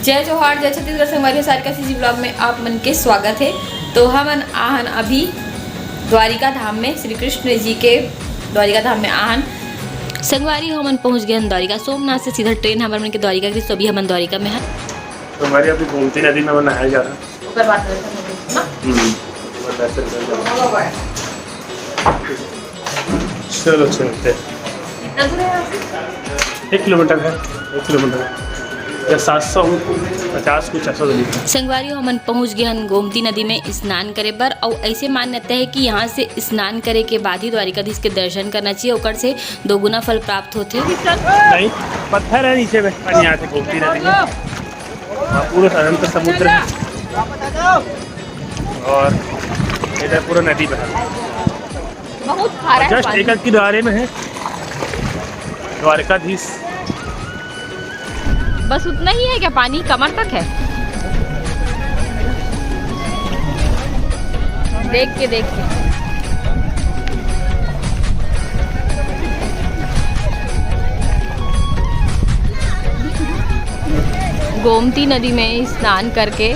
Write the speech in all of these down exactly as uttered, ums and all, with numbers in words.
जय जोहार, जय छत्तीसगढ़ संगवारी हो, सारिका सीजी ब्लॉग में आप मन के स्वागत है। तो हमन आहन अभी द्वारिका धाम में, श्री कृष्ण जी के द्वारिका धाम में आहन। संगवारी हो, हमन पहुंच गए हन द्वारिका। सोमनाथ से सीधा ट्रेन हमर मन के द्वारिका के, तो अभी हमन द्वारिका में हन। तो हमारे अभी गोमती नदी में नहाया जा रहा है। ओकर बाद दर्शन होगे, ना? हम्म। ओकर बाद दर्शन कर लेंगे। चलो, चलते हैं। कितना दूर है यहाँ से? एक किलोमीटर है, एक किलोमीटर है। या सात सौ पचास कुछ ऐसा दूरी है। संगवारी हो, हमन पहुंच गए हन गोमती नदी में स्नान करे बर। अउ ऐसे मान्यता है कि यहाँ से स्नान करे के बाद ही द्वारिकाधीश के दर्शन करना चाहिए, ओकर से दोगुना फल प्राप्त होथे। नहीं, पत्थर है नीचे में, पानी आते गोमती नदी में। हाँ, पूरा अनंत समुद्र है। और इधर पूरा नदी बह रहा है। बहुत खारा है जस्ट पानी। एक किनारे में है द्वारकाधीश। बस उतना ही है क्या पानी? कमर तक है। देख के, देख के। गोमती नदी में स्नान करके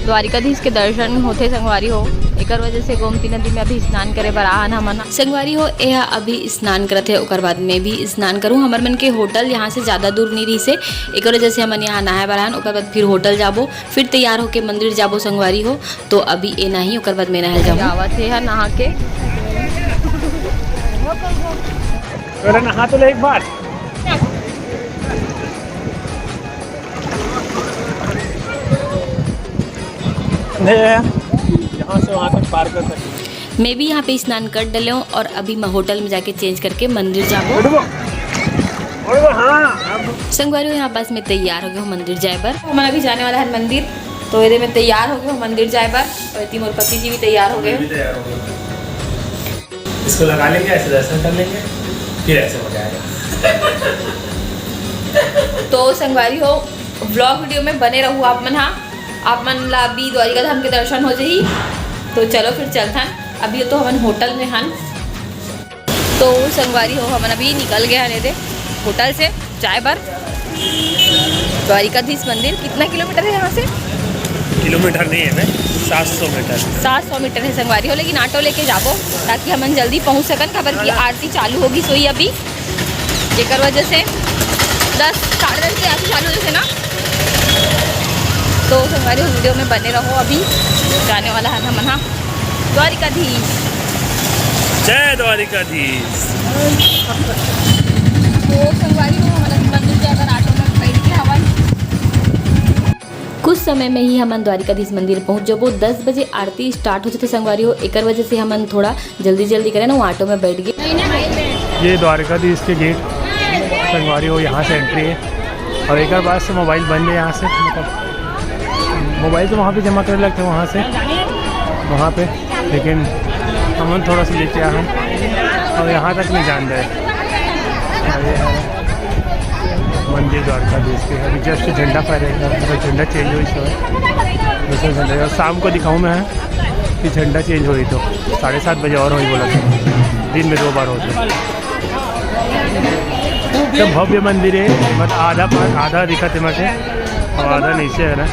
द्वारिकाधीश के दर्शन होथे संगवारी हो, एकर वजह से गोमती नदी में अभी स्नान करे बर आहन हमन। संगवारी हो, एहा अभी स्नान करत हे, ओकर बाद मैं भी स्नान करूँ। हमर मन के होटल यहाँ से ज़्यादा दूर नहीं रहिस हे, एकर वजह से हमन यहाँ नहाए बर आहन, ओकर बाद फिर होटल जाबो, फिर तैयार होके मंदिर जाबो संगवारी हो। तो अभी ए नहाही, ओकर बाद मैं नहाए जाबो। आवत हे नहा के। पहले नहा तो ले एक बार। यहाँ से वहाँ तक पार कर सकते हैं। मैं भी यहाँ पे स्नान कर डले हूँ और अभी मैं होटल में जाके चेंज करके मंदिर जाबो। उठबो। उठबो, हाँ। संगवारी हो, यहाँ पास मैं तैयार हो गए हूँ मंदिर जाए बर। हमन अभी जाने वाला है मंदिर, तो एदे मैं तैयार हो गए हूँ मंदिर जाए बर और एती मोर पति जी भी तैयार हो गए। मैं भी तैयार हो गया। इसको लगा लेंगे, ऐसे दर्शन कर लेंगे, फिर ऐसे मजा आएगा। तो संगवारी हो, vlog video में बने रहू आप मन हा। आप मन ला अभी द्वारिका धाम के दर्शन हो जाही। तो चलो फिर चलथन, अभी तो हमन होटल में हन। तो संगवारी हो, हमन अभी निकल गए हन एदे होटल से जाए बर द्वारिकाधीश मंदिर। कितना किलोमीटर है यहाँ से? किलोमीटर नहीं है बे, सात सौ मीटर। सात सौ मीटर है संगवारी हो, लेकिन ऑटो लेके जाबो ताकि हमन जल्दी पहुँच सकन, काबर कि आरती चालू होगे सोई अभी, जेकर वजह से दस, साढ़े दस बजे आरती चालू होथे ना। तो संगवारी हो, video में बने रहो, अभी जाने वाला है हमन हा द्वारिकाधीश। जय द्वारिकाधीश। तो संगवारी हो, हमन मंदिर जाए बर ऑटो में बैठ के हवन। कुछ समय में ही हमन द्वारिकाधीश मंदिर पहुंच जबो। दस बजे आरती start हो जाथे संगवारी हो, एकर वजह से हमन थोड़ा जल्दी जल्दी करें ना, वो ऑटो में बैठ गए। ये द्वारिकाधीश के गेट संगवारी हो, यहाँ से एंट्री है। और एक बार बाद से मोबाइल बंद है यहाँ से, मतलब मोबाइल तो वहाँ पे जमा करने लगते हैं वहाँ से, वहाँ पे, लेकिन हमन थोड़ा सा लेके आए हैं और यहाँ तक नहीं जान रहे। और ये है मंदिर द्वारकाधीश के, अभी जस्ट झंडा फहरेगा, मतलब झंडा चेंज हुई सो है, दूसरा झंडा। और शाम को दिखाऊँ मैं कि झंडा चेंज हो रही तो साढ़े सात बजे और होई बोला था, दिन में दो बार होते। तो भव्य मंदिर है, मतलब आधा पार, आधा दिखत हे मटे और आधा नीचे है ना।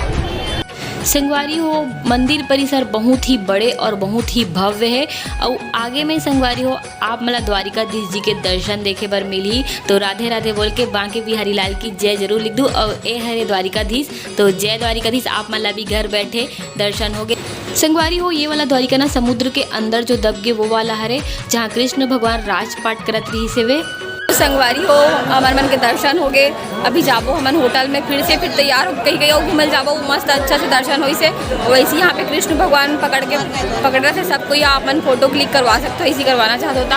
संगवारी हो, मंदिर परिसर बहुत ही बड़े और बहुत ही भव्य है। अउ आगे में संगवारी हो, आप मन ला द्वारिकाधीश जी के दर्शन देखे बर मिलही, तो राधे राधे बोल के बांके बिहारी लाल की जय जरूर लिख दू। अउ ए हरे द्वारिकाधीश, तो जय द्वारिकाधीश, आप मन ला भी घर बैठे दर्शन होगे। संगवारी हो, ये वाला द्वारिका ना समुद्र के अंदर जो दब गे वो वाला हरे, जहाँ कृष्ण भगवान राजपाट करत रहिस हेवे। संगवारी हो, हमर मन के दर्शन होगे। अभी जाबो हमन होटल में फिर से, फिर तैयार हो कहीं कहीं घूमल जाबो, मस्त अच्छा से दर्शन होइस हे। वैसे ही यहाँ पे कृष्ण भगवान पकड़ के, पकड़ रहे थे सबको, या आप मन फोटो क्लिक करवा सकते हो, इसी करवाना चाहते हो तो।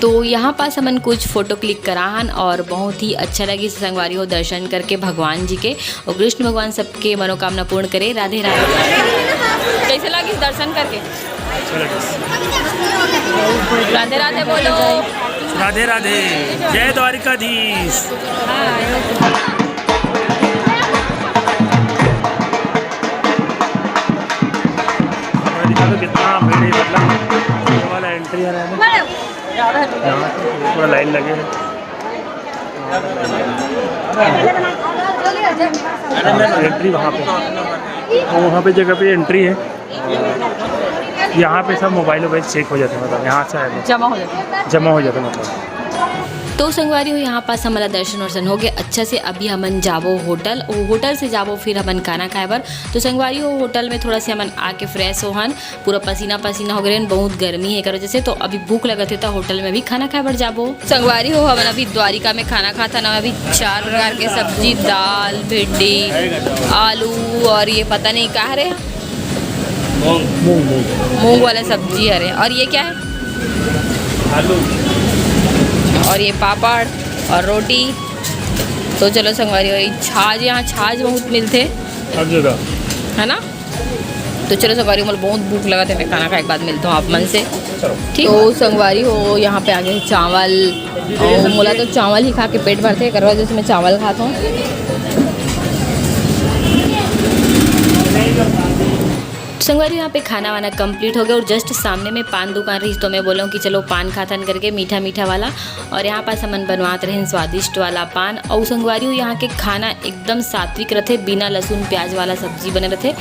तो यहाँ पास हमन कुछ फोटो क्लिक करा हन और बहुत ही अच्छा लगिस संगवारी हो दर्शन करके भगवान जी के। और कृष्ण भगवान सबके मनोकामना पूर्ण करे। राधे राधे। कैसे लगिस दर्शन करके? अच्छा लगिस। राधे राधे बोलो। राधे राधे। जय द्वारिकाधीश। और दिखा दो कितना भीड़ है, मतलब ये वाला एंट्री है ना, यहाँ पे पूरा लाइन लगे है। एंट्री वहाँ पे, और वहाँ पे जगह पे एंट्री है। यहाँ पे सब मोबाइल वोबाइल चेक हो जाते हैं, मतलब यहाँ से आए तो जमा हो जाता है। जमा हो जाता है, मतलब। तो संगवारी हो, यहाँ पास हमला दर्शन वर्शन हो गए अच्छा से। अभी हमन जाबो होटल, वो होटल से जाबो फिर हमन खाना खाए बर। तो संगवारी हो, होटल में थोड़ा से हमन आके फ्रेश होहन, पूरा पसीना पसीना हो गए रहन, बहुत गर्मी है एकर वजह से। तो अभी भूख लगत है तो होटल में भी खाना खाए बर जाबो। संगवारी हो, हमन अभी द्वारिका में खाना खाथन, अभी चार प्रकार के सब्जी, दाल, भिंडी, आलू और ये पता नहीं का हरे, मूंग, मूंग, मूंग। मूंग वाला सब्जी हरे। और ये क्या है? आलू। और ये पापड़ और रोटी। तो चलो संगवारी हो, ये छाछ, यहाँ छाछ बहुत मिलते, हर जगह। है ना? तो चलो संगवारी हो, मोला बहुत भूख लगत है, मैं खाना खाए के बाद मिलता हूँ आप मन से। चलो। ठीक। तो संगवारी हो, यहाँ पे आगे चावल, और मोला तो चावल ही खा के पेट भरते, एकर वजह से मैं चावल खात हूँ। संगवारी, यहाँ पे खाना वाना कंप्लीट हो गया और जस्ट सामने में पान दुकान रही, तो मैं बोला कि चलो पान खाथन करके, मीठा मीठा वाला। और यहाँ पास हमन बनवात रहन स्वादिष्ट वाला पान। और संगवारी हो, यहाँ के खाना एकदम सात्विक रथे, बिना लहसुन प्याज वाला सब्जी बने रथे।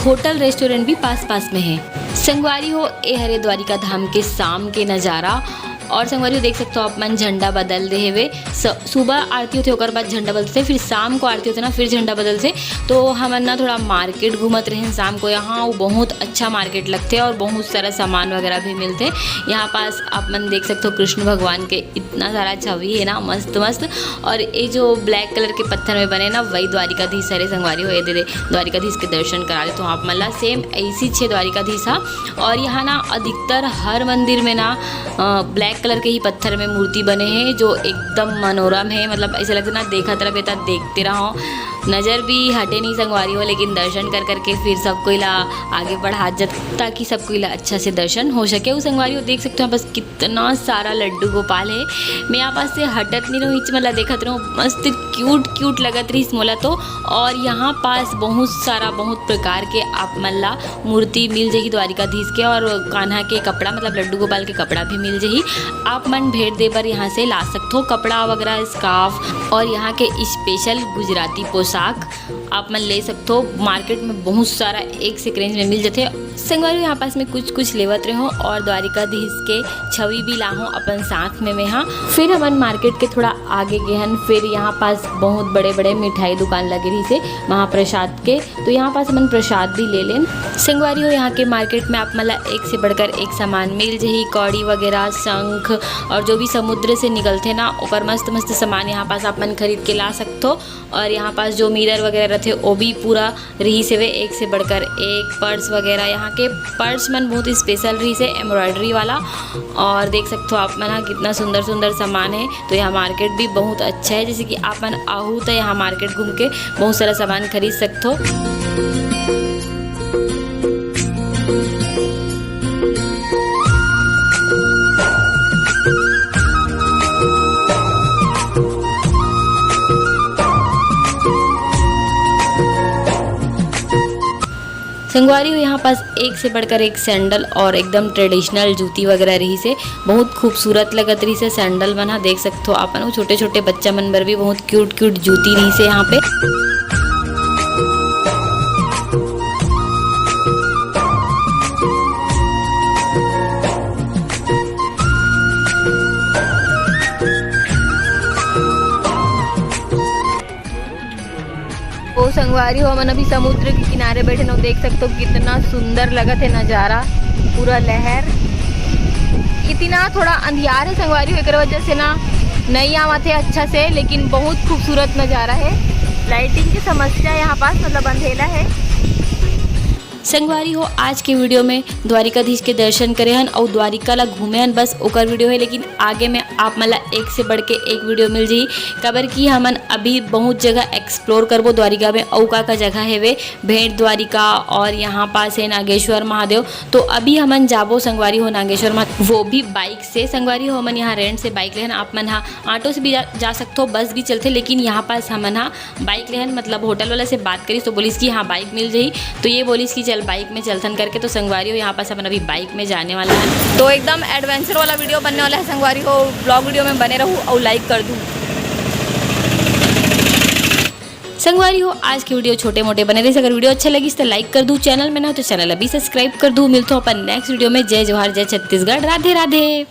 होटल रेस्टोरेंट भी पास पास में है। संगवारी हो, ए हरे द्वारिका धाम के शाम के नज़ारा। और संगवारी हो, देख सकते हो आप मन, झंडा बदल दे हेवे। स-, सुबह आरती होथे, ओकर बाद झंडा बदलथे, फिर शाम को आरती होथे ना, फिर झंडा बदलथे। तो हमन ना थोड़ा मार्केट घूमत रहेन शाम को। यहाँ वो बहुत अच्छा मार्केट लगथे और बहुत सारा सामान वगैरह भी मिलथे। यहाँ पास आप मन देख सकते हो कृष्ण भगवान के इतना सारा छवि है ना, मस्त मस्त। और ये जो ब्लैक कलर के पत्थर में बने ना, वही द्वारिकाधीश हरे संगवारी हो। ये दे दे, द्वारिकाधीश के दर्शन करा देथों आप मन ला। सेम ऐसी छे द्वारिकाधीश हा। और यहाँ ना अधिकतर हर मंदिर में ना, अ, ब्लैक कलर के ही पत्थर में मूर्ति बने हैं, जो एकदम मनोरम है। मतलब ऐसे लगता ना, देखत रह बेटा, देखते रहो। नज़र भी हटे नहीं संगवारी हो, लेकिन दर्शन कर करके फिर सब कोई ला आगे बढ़ात जत, ताकि सब कोई ला अच्छा से दर्शन हो सके। उस संगवारी हो, देख सकते हो बस कितना सारा लड्डू गोपाल है। मैं यहाँ पास से हटत नहीं रहूँ, इच मन ला देखत रहूँ, मस्त क्यूट क्यूट लगत रहिस मोला तो। और यहाँ पास बहुत सारा, बहुत प्रकार के आप मन ला मूर्ति मिल जाही द्वारिकाधीश के, और कान्हा के कपड़ा, मतलब लड्डू गोपाल के कपड़ा भी मिल जाही। आप मन भेंट दे बर यहाँ से ला सकथो, कपड़ा वगैरह, स्कार्फ, और यहाँ के स्पेशल गुजराती पोशाक आप मन ले सकथो। मार्केट में बहुत सारा एक से एक रेंज में मिल जथे। संगवारी, यहाँ पास में कुछ कुछ लेवत रहो और द्वारिकाधीश के छवि भी लाहो अपन साथ में। मैं हाँ, फिर हमन मार्केट के थोड़ा आगे गए हन। फिर यहाँ पास बहुत बड़े बड़े मिठाई दुकान लगे रहिसे महाप्रसाद के, तो यहाँ पास हमन प्रसाद भी ले लेन। संगवारी हो, यहाँ के मार्केट में आप मन ला एक से बढ़कर एक सामान मिल जही, कौड़ी वगैरह, शंख, और जो भी समुद्र से निकलथे ना, ओकर मस्त मस्त सामान यहाँ पास आप मन खरीद के ला सकथो। और यहाँ पास जो मिरर वगैरह रथे, वो भी पूरा रहिस हेवे, एक से बढ़कर एक पर्स वगैरह। यहाँ के पर्स मन बहुत स्पेशल रहिस हे, एम्ब्रॉयडरी वाला। और देख सकथो आप मन ह, कितना सुंदर सुंदर सामान है। तो यहाँ मार्केट भी बहुत अच्छा है, जैसे कि आप मन आहू तो यहाँ मार्केट घूम के बहुत सारा सामान खरीद सकथो। संगवारी हो, यहाँ पास एक से बढ़कर एक सैंडल और एकदम ट्रेडिशनल जूती वगैरह रहिस हे। बहुत खूबसूरत लगत रहिस हे सैंडल मन ह। देख सकथो आप मन, छोटे-छोटे बच्चा मन बर भी बहुत क्यूट क्यूट जूती रहिस हे यहाँ पे। ओ संगवारी हो, हमन अभी समुद्र के किनारे बैठे न, देख सकथो कितना सुंदर लगत हे नजारा, पूरा लहर। इतना थोड़ा अंधियार हे संगवारी हो, एकर वजह से ना नहीं आवत हे अच्छा से, लेकिन बहुत खूबसूरत नजारा हे। लाइटिंग की समस्या यहाँ पास, मतलब अंधेला हे। संगवारी हो, आज के वीडियो में द्वारिकाधीश के दर्शन करे हन अउ द्वारिका ला घूमे हन, बस ओकर वीडियो हे। लेकिन आगे में आप मन ला एक से बढ़ के एक वीडियो मिल जाही, काबर कि हमन अभी बहुत जगह एक्सप्लोर करबो द्वारिका में, अउ का का जगह हेवे, भेंट द्वारिका और यहाँ पास है नागेश्वर महादेव। तो अभी हमन जाबो संगवारी हो नागेश्वर महा-, वो भी बाइक से। संगवारी हो, हमन यहाँ रेंट से बाइक लेहन। आप मन हा ऑटो से भी जा, जा सकथो, बस भी चलथे, लेकिन यहाँ पास हमन हा बाइक लेहन, मतलब होटल वाला से बात करिस तो बोलिस कि हाँ, बाइक मिल जाही। तो ये बोलिस कि चल बाइक में चलथन करके। तो संगवारी हो, यहाँ पास अपन अभी बाइक में जाने वाला है। तो एकदम एडवेंचर वाला वीडियो बनने वाला है संगवारी हो, ब्लॉग वीडियो में बने रहू और लाइक कर दू। संगवारी हो, आज के वीडियो छोटे मोटे बने रहिस। अगर वीडियो अच्छा लगिस त लाइक कर दू, चैनल में ना हो तो चैनल अभी सब्सक्राइब कर दू। मिलथो अपन नेक्स्ट वीडियो में। जय जोहार, जय छत्तीसगढ़, राधे राधे।